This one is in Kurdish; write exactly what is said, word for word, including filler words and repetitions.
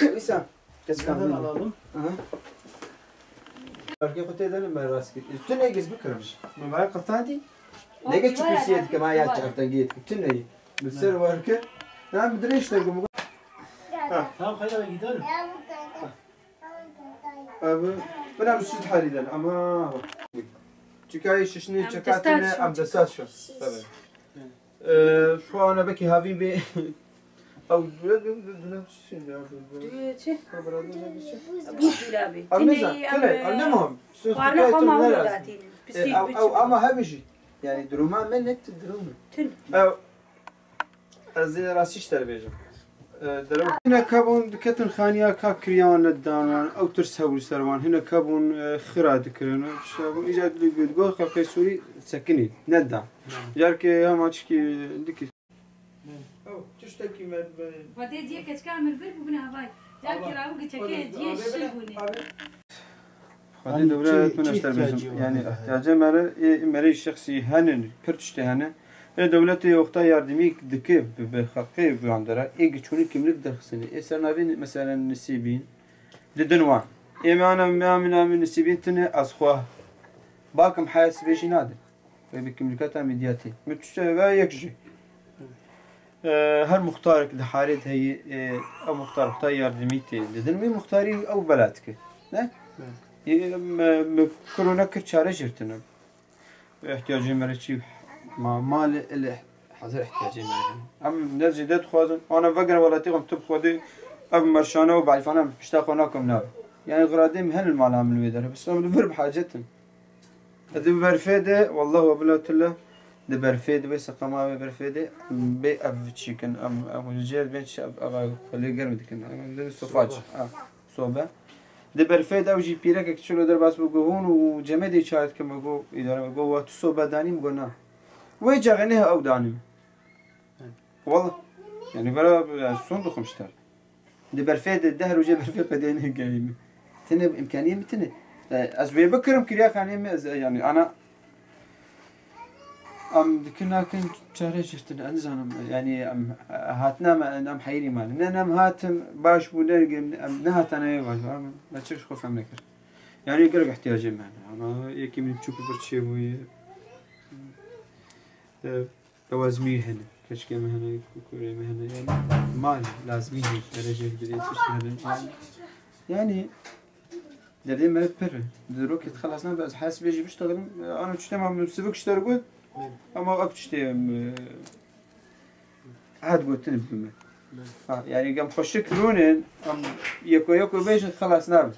Îsa. Kes Nereden kaldı. Alalım? Aha. Farkı kutê de mi rast git? Üstüne giz bıkırım. Mübarek kıtadi. Ne geç küsiye dike ma ya çartan git. Bütün ne? Bir ser var ki. Tamam, bir işte bu. Ha. Tamam, hayır, gidelim. Abi, ben abi süt haliden ama. Çünkü ay şişini çekatine abdestat şu. Tabii. Ee, şu ana belki havî bir. Ew dule dule dule dule. Duyuyor çi? Bura dule bir şey. Bu dulabi. Ew ne zan? Tüne, ew ne muhim? Xwarina xwe ma hûn datînin. Pisîk, ew, biçî. Ew ama hemî jî. Yani duruma me ne tu durum? Tün. Ew, ez ê rastî ji te re bêjim. Ee, dere- Hinek hebûn diketin xaniya ka kiriyawan nedan wan. Ew tirs hebû li ser wan. Hinek hebûn, e, xira dikirin. Tişt hebûn. Îcar digot xelkê Sûrî sekinî. Neda. Carkê hema çikî dikî. Ew, tiştekî me, me Xwedê ciyê keçika min vir bû bine havay. Carkê rabû giçekê ciyê şî bûnê. Xwedê dewlet min eşter bêjim. Yani ihtiyacê me re, ê, me re şexsî henin, pir tiştê hene. Ê dewletê wexta yardimî dike bi, bi xelkê bi wan dera, ê giçûnî kimlik derxistinê. Ê ser navê, mesela, Nisîbîn, didin wan. Ê me ana, me amîn, amîn Nisîbîn tine ez xwe bakim hesibê jî nadin. Wê bi kimlîkata mîdyatî. Min tiştê ve yek jî. E, her muxtarek di harê de heyî, e, ew muxtar xta yardimî tê. Didin wî muxtarî ew bela dike. Ne? Hı. E, me, me kiro nekir çare jê tine. Ehtiyacê me re çi? Ma, mal ele hazir ehtiyacê me re. Em ne zêde dixwazin. Ana vegerin welatê xwe, tu bi Xwedê ev merşane û balîfane pişta xwe nakim nav. Yani xiradê min hene li mala min wê dere. Bes em li vir bi hacet in. Di berfê de, wallah we bila tilla, di berfê de, wê seqama wê berfê de, bê ev çikin, em, em jêr bên çi ev, ev, ev xwelê germ dikin, em, de sofaç, Soba. Ha, sobe. Di berfê de ew jî pîrekek çilo derbas bû, go hûn û cemedê çaret kim, go îdare, go wa tu sobe danî, go na. Wê caxê ne ew danî. Wallah. Yani, vera, yani, son dixwim ji te. Di berfê de, deh rojê berfê qedê negehî min. Tine imkaniyê min tine. E, ez wê bikirim, kiriya xanê min, ez, yani, ana, em dikin nakin çare jê tine, ez nizanim. Yani, em, hatina me, em heyirî mane. Ne, nem hatim, baş bû, ne, em, ne hatane baş, em, me çi xwe fem nekir. Yani, gerek ihtiyacê me. Ama yekî min çûk bir çê bûye. E, Lewazmî hene, keçikê me hene, kurê me hene, yani mal lazmî hene, dereceyek dirê tişt hene. Yani, derdê me pir e. Di rokê dixelas nabe, ez hesibê jî biştexilîm, ana tiştê me min sivik ji te re got, ama ev tiştê em, e, had gotin bi me. Ha, yani, em xweşik rûnin, em yeko yeko bêjin, xelas nabe.